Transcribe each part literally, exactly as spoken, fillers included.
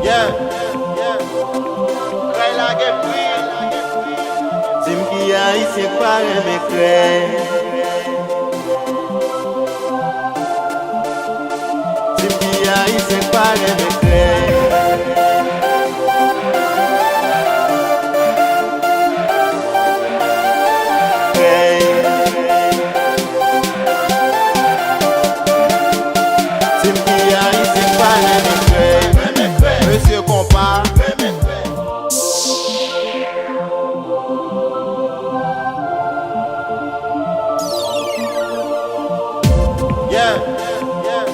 Yeah, yeah. Krèy la gen pri. Di m ki ayisyen k pa renmen krèy. Di m ki ayisyen k pa renmen krèy. Krèy. Di m ki ayisyen k pa renmen krèy. Mesye konpa. Yeah, yeah.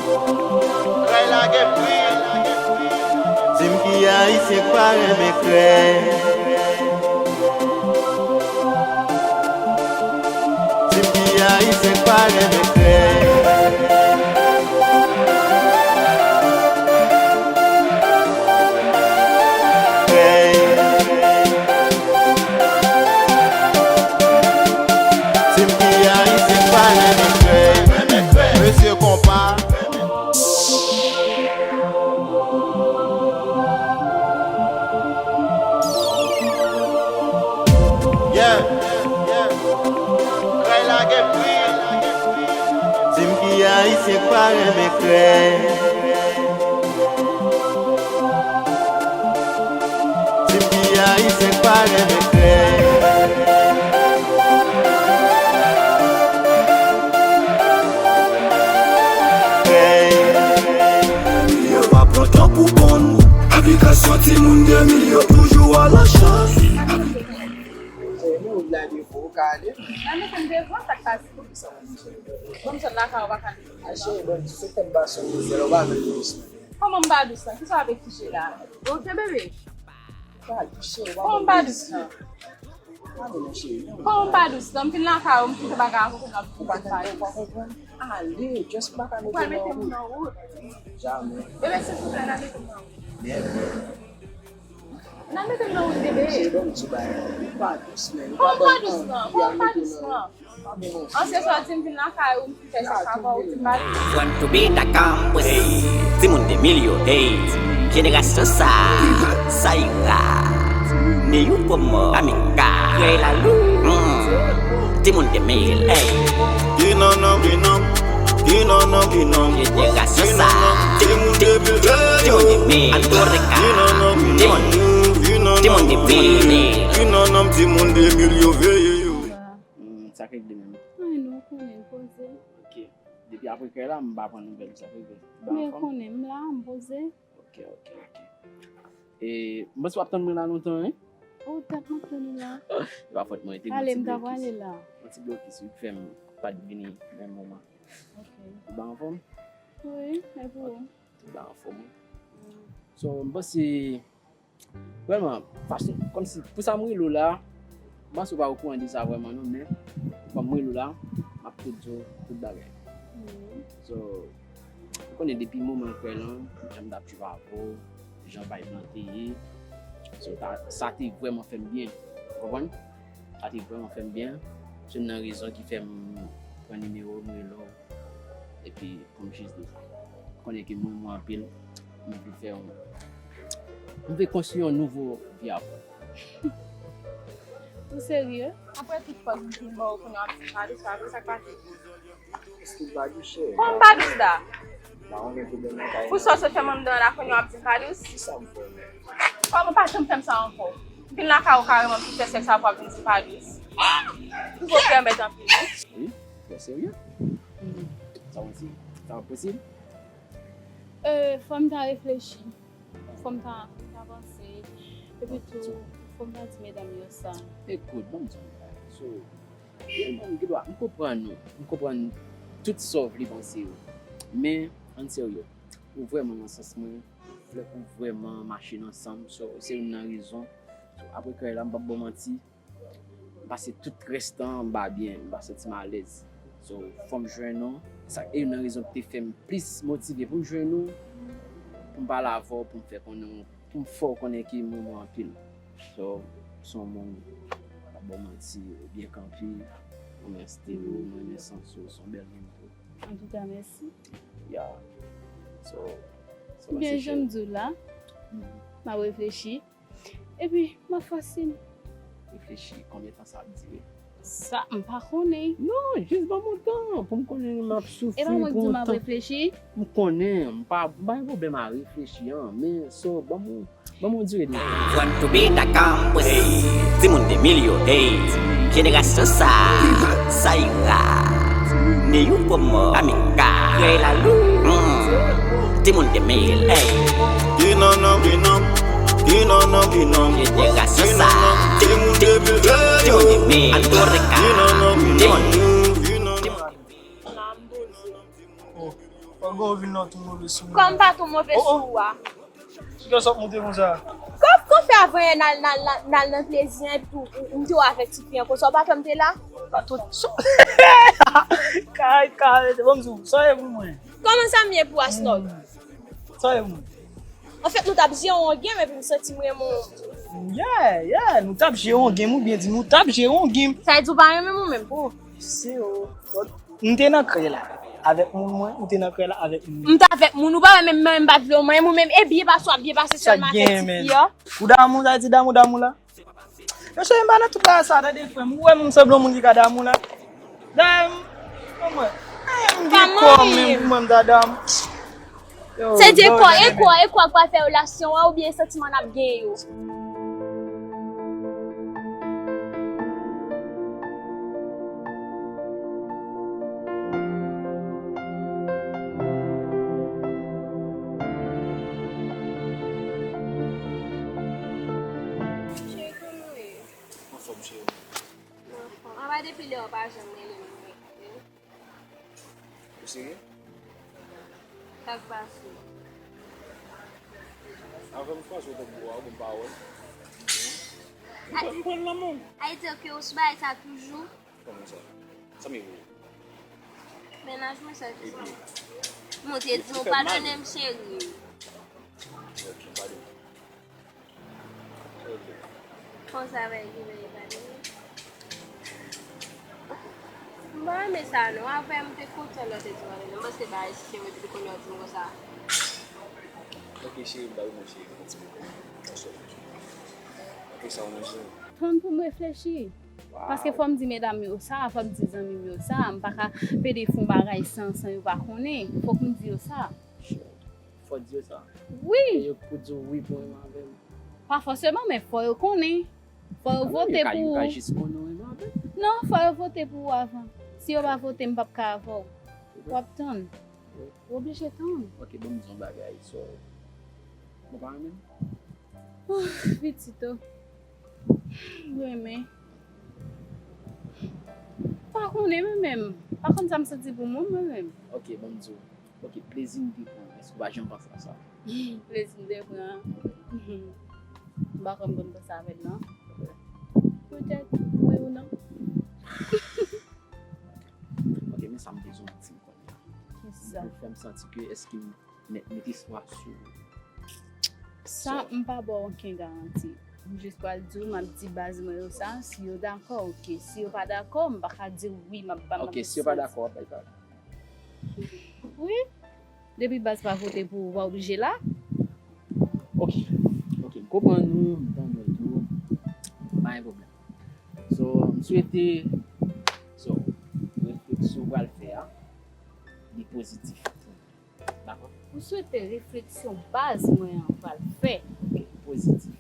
Krèy la gen pri. Di m ki ayisyen k pa renmen krèy. Di m ki ayisyen k pa renmen krèy. Krèy. Di m ki ayisyen k pa renmen krèy. Mesye konpa. Yeah, yeah. Krèy la gen pri. Di m ki ayisyen k pa renmen krèy. Di m ki ayisyen k pa renmen krèy. Krèy. Yo pa pran tan pou konn. Aplikasyon timoun de mil yo toujou a la chas. Ou lage pou ou ka ale. Nan mete m devan, sa k pase? Bon, m sot lakay ou pa ka. A cheri, bon, se tèt bason ou zèl, ou pa vle dous. Kòman m pa dous la? Kisa w ap eskize la? Ok, bebe. Pa dous, cheri, ou pa vle dous. Kòman m pa dous la? Pa vle non, cheri, non. Kòman m pa dous la? M vin lakay ou, m kite bagay avè w, kounye a m vin pa dous. Ale, just pa ka mete m nan wout. Ou pral mete m nan wout? Jamè. Bebe, silvouplè, n a mete m nan wout. Nève. N a mete m nan wout, bebe. Cheri, ban m di w bagay. Ou pa dous, men. Kòman m pa dous la? Kòman m pa dous la? Ansyen sòti m vin lakay ou, m fin fè sèks avè w, ou di m pa dous. Front to be the campus. Timoun de mil yo, hey. Jenerasyon sa, Saira, Neyou Komò, Amika, Krèy Lalou. Timoun de mil, hey. Ki nan nan, ki nan, ki nan nan, ki nan. Jenerasyon sa, timoun de mil, timoun de mil, Antorika, timoun, timoun de mil. Ki nan nan, timoun de mil yo veye yo. Hmm, sa k regle menm? Ay, nou konnen, poze. Ok. Depi apre krèy la, m pa pran nouvèl, sa k regle? Ou ba anfòm? Men konnen, m la, m poze. Ok, ok, ok. E, m panse w ap tann mwen la lontan, wi. Ou tèt mwen tann ou la. E pa fòt mwen, te gen yon ti blokis. Ale, m ta pral ale la. Yon ti blokis, wi, k fè m pa t vini menm moman. Ok. Ou ba anfòm? Wi, e pou ou? Ou ba anfòm, wi. Mm. So, m panse, vrèman, fason, kòmsi, pou sa m rele w la, m panse w pa okouran de sa vrèman, non, men, kòm m rele w la, m ap tout di w tout bagay. Mm. So, ou konnen depi moman krèy lan, jan m t ap swiv avè w, jan vibe lan te ye. So, ta, sa te vrèman fè m byen. Ou konprann? Sa te vrèman fè m byen. Se youn nan rezon ki fè m pran nimewo w, m rele w. Epi, pou m jis di w, konnen ke m renmen w anpil, m vle fè yon, m vle konstwi yon nouvo vi avè w. Ou serye? Apre tout fòs m fin ba w kounye a w ap di m pa dous, pa vre, sa k pase? Èske m pa dous, cheri? Kòman m pa dous la? M pa konnen ki bèl nan kay. Pou sa w sot fè m anndan an la kounye a w ap di m pa dous? Kisa m fè w menm? Kòman w pa janm fè m sa ankò? M vin lakay ou kareman, m fin fè sèks avè w, w ap vin di m pa dous. Ou twò pèmèt anpil, wi. Wi, trè serye. Sa w di? Sa posib? Euh, fò m ta reflechi. Fò m ta, fò m ta panse. Epi tou, fò m ta di medam yo sa. Ekout, ban m di w yon bagay. So, m gen dwa, m konprann ou. M konprann tout sa w vle panse yo. Men, ann serye, ou vrèman nan sans mwen, ou vrèman mache nan san m. So, se youn nan rezon. So, apre krèy la, m p ap ba w manti. M pase tout rès tan an, m pa byen, m pa santi m alèz. So, fò m jwenn ou. Sa, e youn nan rezon ki te fè m plis motive pou m jwenn ou, pou m pale avè w, pou m fè konnen w, pou m fè w konnen ke m renmen w anpil. So, w se yon moun, m p ap ba w manti, ou byen kanpe, m renmen stil ou, m renmen sans ou, w se yon bèl moun tou. Antouka, mèsi. Yeah. So, so, byen, jan m di w la, M ap reflechi. Epi, m ap fè siy. Reflechi, konbyen tan sa ap dire? Sa, m pa konnen. Non, jis ban m yon tan pou m konnen m ap soufri pou yon tan. E pa mwen k di w m ap reflechi? M konnen, m pa, m pa gen pwoblèm a reflechi an, men so, ban m yon, ban m yon dire de tan. Timoun de mil yo, hey. Jenerasyon sa, Zaïra, Neyou Kòmò, Amika, Krèy Lalou, hmm. Timoun de mil, hey. Jenerasyon sa, timoun de mil, timoun. Oh, fò gen w vin nan tou move sou mwen. Kòm pa tou move sou ou a. Ki sa w ap monte konsa? Kòm, kòm fè avan yè n al, n al, n al, n al nan plezi an, epi tou, ou, ou te wè avèk ti fi an konsa, ou pa t wè m te la? Pa tout. Kay, kay, bon, m di w, sa w ye pou mwen? Kòman sa m ye pou Asnòg? Hmm. Sa w ye pou mwen? Anfèt, nou t ap jere yon game, epi m santi m renmen w. Yeah, yeah, nou t ap jere yon game, ou byen di, nou t ap jere yon game. Sa vle di ou pa renmen m ou menm? Oh, se yo. M te nan krèy la avèk moun mwen, ou te nan krèy la avèk moun. M t avèk moun, ou pa wè menm mwen, m pa t vle w menm, ou menm, e byen pase w ap byen pase sèlman avèk ti fi an. Ou damou, sa vle di damou, damou la? Mesye, m pa nan tout bagay sa, tande frè m, ou wè m sanble yon moun ki ka damou la? Dayè, m, mwen, m gen kò menm pou mwen m ta damou. Se de kò, e kò, e kò k pral fè relasyon an oubyen santiman n ap gen yo. Cheri, kòman w ye? Anfòm, cheri. Anfòm. Apa depi lè w pa janm rele m, mwen. Ou serye? Sa k pase? Avè m franch, ou te bò a, ou pa wè. Ou pran, ou pran lanmou. Ay, di ke ou sou bagay sa toujou. Kòman sa? Sa m ye pou ou? Mennaj mwen sa jis. Epi? Mwen te di w padone m, cheri. Ok, padone. Konsa bagay ki vle pale. M pa renmen sa non. Apre m te kontan lè w te di w pale non. M panse bagay si se mwen ki te konnen w di m konsa. Ok, cheri, m pa renmen cheri, mèsi bokou. Bonswa. Ok, sa w manje? Tann pou m reflechi. Paske fò m di medam yo sa, fò m di zanmi m yo sa, m pa ka pede fè yon bagay san, san yo pa konnen. Fòk m di yo sa. Fò w di yo sa. Wi. E yo pou di w wi pou renmen avè m. Pa fòseman, men fò yo konnen. Fò yo vote pou ou. Yo ka jis konnen w renmen avè m. Non, fò yo vote pou ou avan. Si yo pa vote, m p ap ka avè w. W ap tann. Ou oblije tann. Ok, ban m di yon bagay, so, ou pa renmen m? Oh, pitit o. Renmen. Pa konnen mwen menm. Pa konn sa m santi pou moun mwen menm. Ok, ban m di w. Ok, plezi m te pran, èske w pa janm panse a sa? Plezi m te pran. M pa konn konn panse avè l non. Petèt, wi ou non. Ok, men sa m bezwen di w kounye a. Kisa? Ou fè m santi ke èske m met, met espwa sou ou. Sa, m pa ba w okenn garanti. M jis pral di w, m ap di baz mwen yo sa, si yo dakò, ok. Si yo pa dakò, m pa ka di w wi, m ap ba, m ap... Ok, si yo pa dakò, w ap bay pawòl. Wi. Depi baz pa vote pou ou, w pa oblije la. Ok. Ok, m konprann ou, m tande w tou. Pa gen pwoblèm. So, m swete, so, refleksyon w pral fè a, li pozitif. Dakò? M swete refleksyon baz mwen an pral fè. Ok, pozitif.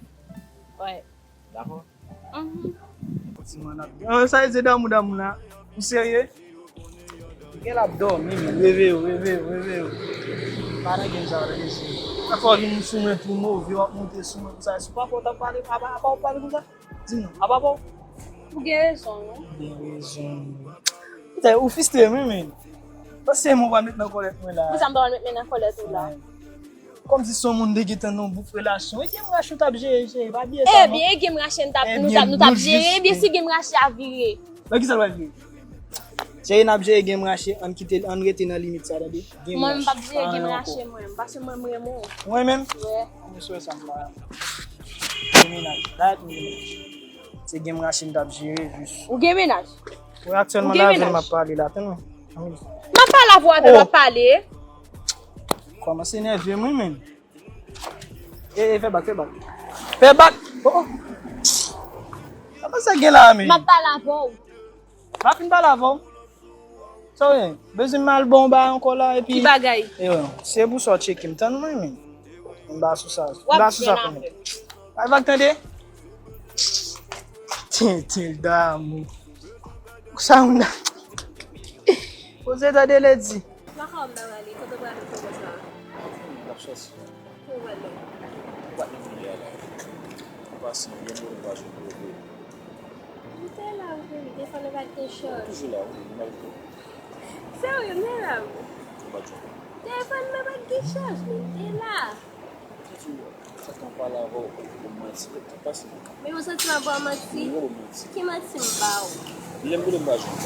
Wè. Dakò? Mhm. Kontinye n ap gen. Ah, sa vle di damou, damou la. Ou serye? Gen l ap dòmi, men. Reve yo, reve yo, reve yo. Pa nan gen sa, nan gen sa. Sa fò vin sou mwen tou move, w ap monte sou mwen konsa. Si w pa fè w t ap pale, apa, apa w pale konsa? Di m non, apa pa w? Ou gen rezon, wi. Ou gen rezon. Ou fristre m, wi, men. Paske mwen pa met nan kòlèt mwen la. Poukisa m pa met men nan kòlèt ou la? Kòmsi se yon moun te gentan nan bouk relasyon. E game rache w t ap jere, jere, pa bliye sa non. Ebyen, e game rache n t ap, nou t ap, nou t ap jere, ebyen si game rache a vire. Nan kisa l pral vire? Jere n ap jere game rache, ann kite, ann rete nan limit sa, tande? Game rache. Mwen, m p ap jere game rache, mwen, paske mwen, m renmen w. Mwen menm? Wi. Mwen swè sa m pa. Gen mennaj. Dayè tou gen mennaj. Se game rache m t ap jere, jis. Ou gen mennaj? Wi, aktyèlman la, avè l m ap pale la, tann mwen. M ap pale avè w, avè m ap pale. Kòmanse nève mwen menm. E, e, fè bak, fè bak. Fè bak! Oh, oh. Sa pa sa gen la, men? M ap pale avè w. Pa fin pale avè w. Sa w ye? Bezwen m al ba w bagay ankò la, epi... Ki bagay? E, se pou sa w tcheke m. Tann mwen, men. M ba sou sa. M ba sou sa pou mwen. Ay, vag tande. Tintin damou. Sa moun nan. Poze tande lè di. Lakay w m ta prale, kote w prale fè konsa? M ap sòti. Pou w wè lè. Ou pa t nan kounye a la. Ou pase yon bon vwayaj pou w. M te la wi, telefòn nan pa t gen chaj. Toujou la wi, malgre. Serye, m te la wi. Ou pa t jwenn. Telefòn nan pa t gen chaj, men m te la. Sa tan pale avè w, ou manti, ou pase. Men ou santi m ap ba w manti? Mwen ou manti. Ki manti m ba w? Lè m rele m pa jwenn.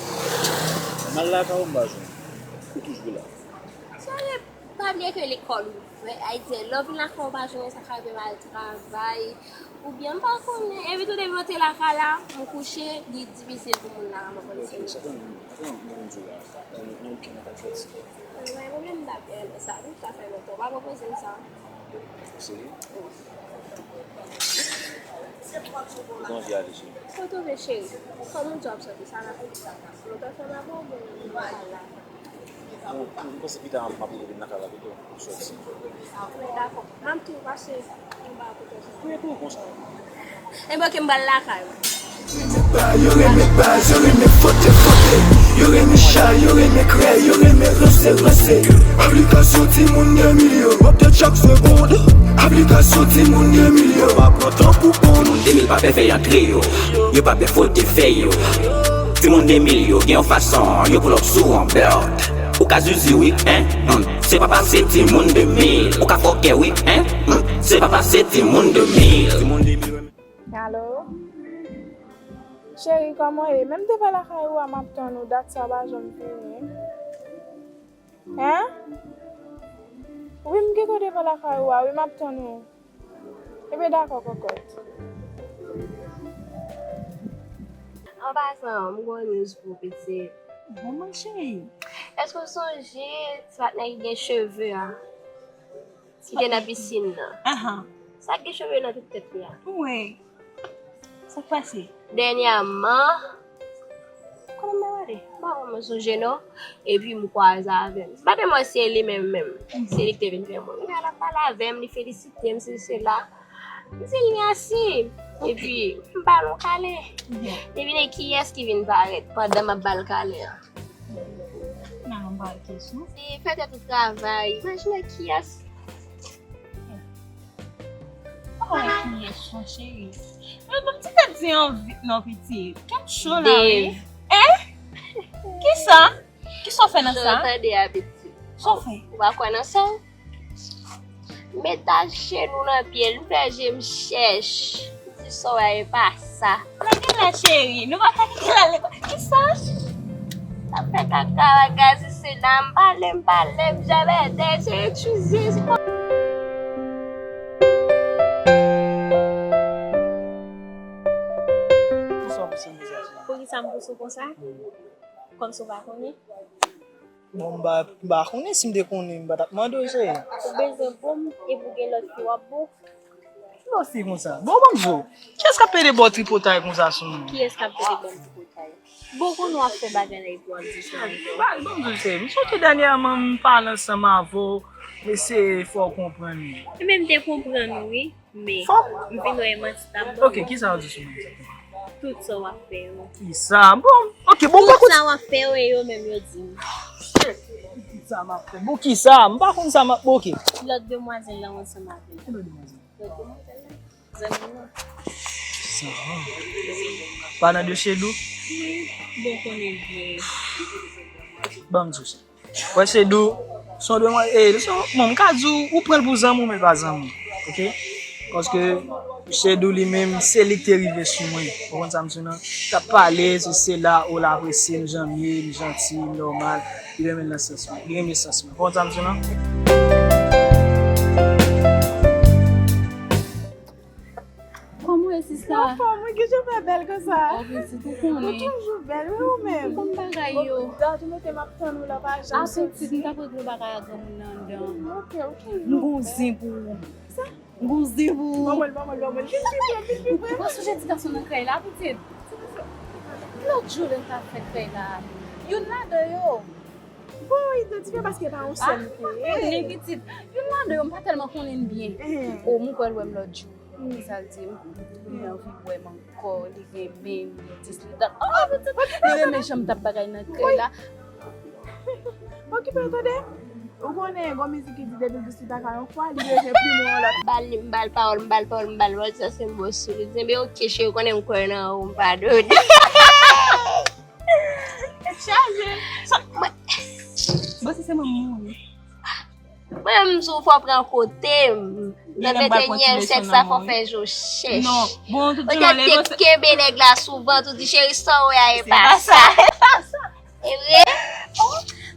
M al lakay ou m pa jwenn. Ou toujou la. Sòre, pa bliye ke lekòl ouvè, Ayiti, lè w vin lakay ou pa jwenn, sa ka rive m al travay, oubyen m pa konnen. Epi tou depi mwen te lakay la, m kouche, li difisil pou moun lakay mwen konn se mwen. Sa tan, sa tan mwen di w la, nan wikenn nan pa fèt. Mwen gen pwoblèm m t ap fè nan sa tou, sa fè lontan. Ou pa pwopoze m sa. Ou serye? Wi. Ou gen anvi ale, cheri? Kote w vle, cheri? Kòman w di w ap sòti? Sa la pou sa. Lontan fè m avè w, bon, nou pa la. Bon, m panse pita m ap rele vin lakay la pito, pou sòti. Dakò. M ap tou pase anba kote w sòti. Ou ye tou konsa. Enben, oke, m pral lakay ou. Yo renmen baz, yo renmen fwote, fwote. Yo renmen chay, yo renmen krèy, yo renmen ranse, ranse. Aplikasyon timoun de milyon, w ap tèt chak segonn. Aplikasyon timoun de milyon, pa pran tan pou konn. Timoun de mil pa pè fè antre yo. Yo pa pè fwote fè yo. Timoun de mil yo gen yon fason, yo pull up sou yon bèt. Ou ka zuzu wi, en, hmm, se pa pase timoun de mil. Ou ka fòkè wi, en, hmm, se pa pase timoun de mil. Alo? Cheri, kòman w ye? Menm devan lakay ou a, m ap tann ou, dat sa pa janm fini. Hen? Wi, m gentan devan lakay ou a, wi, m ap tann ou. Ebyen, dakò, kòkòt. An pasan, m gen yon news pou ou, pitit. Bon, mon cheri. Èske w sonje ti patnè ki gen cheve a? Ki te nan pisin nan. Ahan. Sa k gen cheve nan tout tèt li a. Wi. Sa k pase? Dènyèman, konnen m pa pale. M pa vrèman sonje non. Epi m kwaze avè m. Se pa tèlman se li menm menm. Mhm. Se li ki te vin fè mwen. Men l ap pale avè m, li felisite m, sesi sela. M di l mèsi. Epi m ba l yon kale. Mhm. Devine kiyès ki vin parèt pandan m ap ba l kale a. Nan yon bal kesyon. Se fè tèt ou travay. Imajine kiyès. Oh, kiyès, mon cheri? Men bon, ti tèt di anvi, non, pitit. Kè m cho la, wi. Dave. Hein? Kisa? Kisa w fè nan sa? Jan w tande a, pitit. Sa w fè? Ou pa kwè nan sa? Met ajenou nan pye l, m fè je m chèch. M di sa w wè a, e pa sa. Lage la, cheri. Nou pa ka kite l al lekòl. Kisa? Sa fè kaka bagay se sena, m pale, m pale, m jabètè, se etizye, se pa. Poukisa w pouse m konsa? Poukisa m pouse w konsa? Kòmsi w pa konnen? Bon, m pa, m pa konnen, si m te konnen, m pa t ap mande w, cheri. Ou bezwen bo m, epi w gen lòt fi w ap bo? Ki lòt fi konsa? Bon, ban m di w, kiyès k ap pede ba w tripotay konsa sou mwen? Kiyès k ap pede ba m tripotay? Bon, konnen w ap fè bagay la epi w ap di sa ankò. Ban, ban m di w, cheri, m sonje dènyèman m pale ansanm avè w, m eseye fè w konprann. Ebyen, m te konprann ou, wi. Men, m vin wè e manti t ap ban m. Ok, kisa yo di sou mwen egzakteman? Tout sa w ap fè yo. Kisa? Bon, ok, bon, pa koute. Tout sa w ap fè yo, e yo menm yo di m. Shit, tout sa m ap fè. Bon, kisa? M pa konn sa m ap, bon, ok. Lòt demwazèl la ansanm avè m. Ki lòt demwazèl? Lòt demwazèl la. Zanmi m nan. Sa. Palan de Chedou? Wi, bon konnen l vre. Ban m di w sa. Wè, Chedou, se yon demwazèl, e, se yon, bon, m ka di w, ou pran l pou zanmi w, men l pa zanmi w, ok? Paske Chedou li menm, se li ki te rive sou mwen. Ou konprann sa m di w nan? T ap pale, se, se la, o, l apresye m, jan m ye, m janti, m nòmal. Li renmen l nan sans mwen. Li renmen sans mwen. Ou konprann sa m di w nan? Kòman w ye, sista? Anfòm, wi, kijan w fè bèl konsa? O, pitit, ou konnen. Ou toujou bèl, wi, ou menm. Ou konn bagay yo. Bon, dat ou mete m ap tann ou la, pa janm soti. A, pitit, m t ap regle bagay a granmoun nan anndan. Ok, ok. M gon zen pou ou. Sa? Gon zen pou ou. Ban mwen l, ban mwen l, ban mwen l. Vin pi pre, vin pi pre. Ou pa sonje ti gason nan krèy la, pitit? Lòt jou lè n t ap fè krèy la, youn ladan yo. Bon, idantifye paske pa yon sèl ke. Li pitit. Youn ladan yo, m pa tèlman konnen l byen. O, m kwè l wè m lòt jou. Sa l di m, li anvi wè m ankò, li renmen m, li dis li dat. Oh, pitit, li renmen jan m t ap bagay nan krèy la. Okipe w tande. Ou konnen gon mizik ki di depi l dis li ta ka yon fwa, li bezwen pi mwen yon lòt. M ba l, m ba l pawòl, m ba l pawòl, m ba l pawòl, sa se m bon sou li. Li di, "Enben, oke, cheri, ou konnen m kwè nan ou, m padone." Tèt chaje. Sa, mwen, bon, si se mwen, m mouri. Mwen menm, m di w fò pran kote m. Nan ventenyèm syèk sa, fò fè je w chèch. Ou te kenbe nèg la souvan, tou di, "Cheri, sa w wè a, e pa sa." E vre?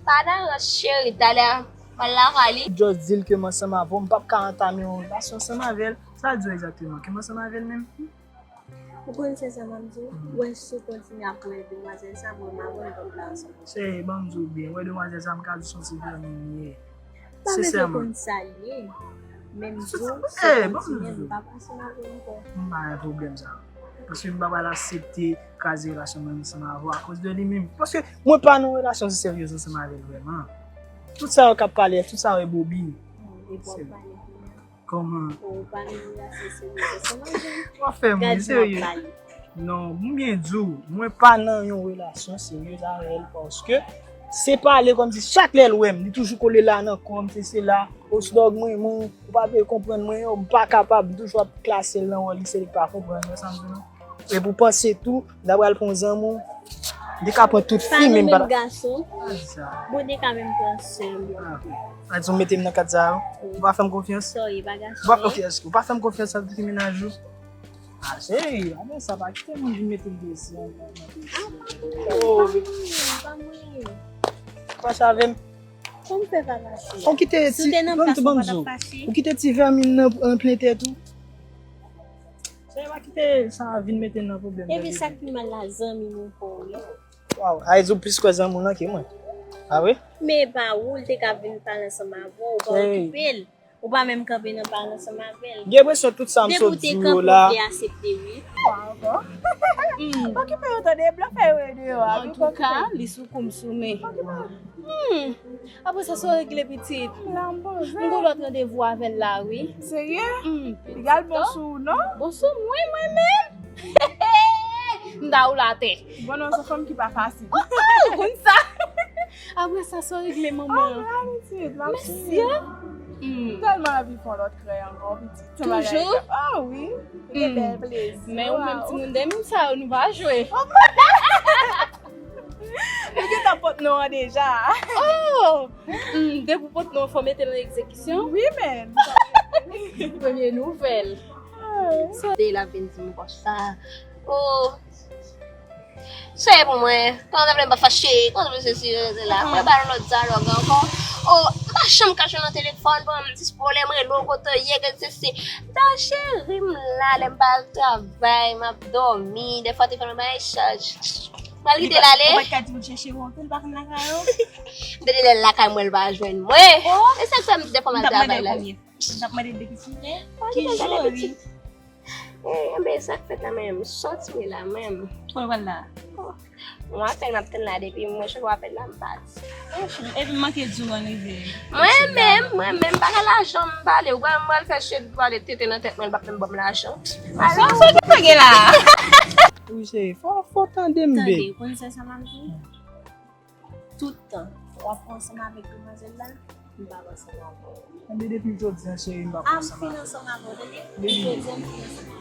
Pa nan rans, cheri, talè m al lakay li. Just di l ke m ansanm avè w, m p ap ka antame yon relasyon ansanm avè l. Sa l di w egzakteman? Ke m ansanm avè l menm? Ou konn se sa m ap di w? Ou wè, si w kontinye ap wè demwazèl sa, mwen m ap wè lòt la ansanm. Cheri, ban m di w byen, wè demwazèl sa, m ka di w se yon ti vèmin li ye. Pa bezwen konn sa l ye. Men m di w, si w kontinye, m p ap ansanm avè w ankò. M pa gen pwoblèm sa. Paske m pa pral aksepte kraze relasyon mwen ansanm avè w akoz de li menm. Paske mwen pa nan relasyon seryez ansanm avè l vrèman. Tout sa yo k ap pale, tout sa yo e bobin. Epi w ap pale kounye a. Kòman? Ou pa nan relasyon seryez ansanm avè l. W ap fè m ri, serye. Non, m byen di w, mwen pa nan yon relasyon seryez avè l paske se pale kòmsi chak lè l wè m, li toujou kole la nan kò m, se sela, o Slòg mwen, mwen, ou pa vle konprann mwen, yo, m pa kapab, m toujou ap klase l nan wòl li, se li k pa konprann, wè sa m di w lan. Epi w panse tou, m ta pral pran zanmi w, m te ka pran tout fi, men m pa ta. Pa nan menm gason. Bon, te ka menm pran sè m. Ah, sa di w mete m nan kad sa yo? Ou pa fè m konfyans? Sorry, pa gason. Ou pa, ok, èske ou pa fè m konfyans avèk ti mennaj ou? Ah, cheri, apre sa, pa kite moun vin mete m presyon nan presyon. Oh, pa mwen, pa mwen. Fache avè m. Kòman fè pa fache? Ou kite ti, ban m di w, ou kite ti vèmin nan an plen tèt ou. Cheri, pa kite sa vin mete m nan pwoblèm. Epi sa k pi mal la, zanmi m ou fè w ye. Waw, a di w plis kwè zanmi w lan ke mwen. A wi? Men e pa ou, l te ka vin pale ansanm avè w, ou pa okipe l. Ou pa menm kanpe nan pale ansanm avè l. Gen enpresyon tout sa m sot di w yo la. Depi w te kanpe, ou te aksepte, wi. Kwa ankò? Okipe yo tande, blofè yo deyò a. Antouka, li sou kou m sou men. Hmm. Apre sa, sa w regle pitit? M gon lòt randevou avè l la, wi. Serye? Hmm, pitit. Li gal bon sou ou, non? Bon sou mwen, mwen menm? M ta ou l atè. Bon, non, se fanm ki pa fasil. Ou konn sa. Apre sa, sa w regle manman? Ah, mèsi, mèsi. M tèlman anvi fè yon lòt krèy ankò, pitit. Toujou? Ah wi. Gen bèl plezi. Men ou menm, timoun, de moun sa yo, nou pa jwe. Nou gentan pot non an deja. Oh! Hmm, depi w pot non, fò mete l an egzekisyon. Wi, men. Premye nouvèl. Sa te la vin di m konsa. Oh. Seye pou mwen. Kòman sa vle m pa fache? Kòman sa vle sesi, sela? Mwen ba l yon lòt dyalòg ankò. Oh, m pa janm ka jwenn nan telefòn, bon, m dispo lè m rele w kote w ye, ke sesi. Da cheri m la, lè m pa al travay, m ap dòmi. Dèfwa telefòn mwen pa gen chaj. Pral kite l ale. Ou pa t ka di m chèche w anpil, pa konn lakay ou. M te di lè l lakay mwen, l pa jwenn mwen. E sa k fè m dèfwa m al travay la. M t ap mande depi sou lè. Ki jou wi. Eh, enben, sa k fèt la menm? Sòti la menm. Kote w pral la? Oh, yon apèl m ap tann la depi mwen cheve apèl la m pati. Epi m manke di w ann rive. Mwen menm, mwen menm, pa gen lajan m pale. Ou pral, m pral fè cheve pale tete nan tèt mwen, l p ap menm ban m lajan. Sa, sa w gentan gen la? Wi, cheri, fò, fò tande m, babe. Tande, ou konn se sa m ap di? Tout tan w ap ansanm avèk demwazèl la, m p ap ansanm avè w. Enben, depi jodi a, cheri, m p ap ansanm avè w. A, m fin ansanm avè w, tande? Depi jodi a, m fin ansanm avè w.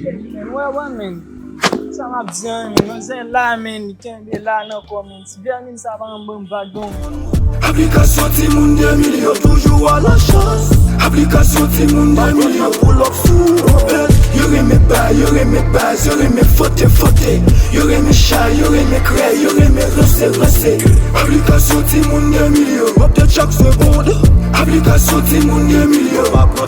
Men, wè, wè, men. Sa m ap di an, men. Manzè la, men. Li kenbe la nan kò, men. Ti vèmin sa pa janm ban m vag, non. Aplikasyon timoun de mil yo toujou a la chas. Aplikasyon timoun de mil yo pou lòk sou twonpèt. Yo renmen bay, yo renmen baz, yo renmen fote, fote. Yo renmen chay, yo renmen krèy, yo renmen ranse, ranse. Aplikasyon timoun de mil yo, update chak segonn. Aplikasyon timoun de mil yo, pa pran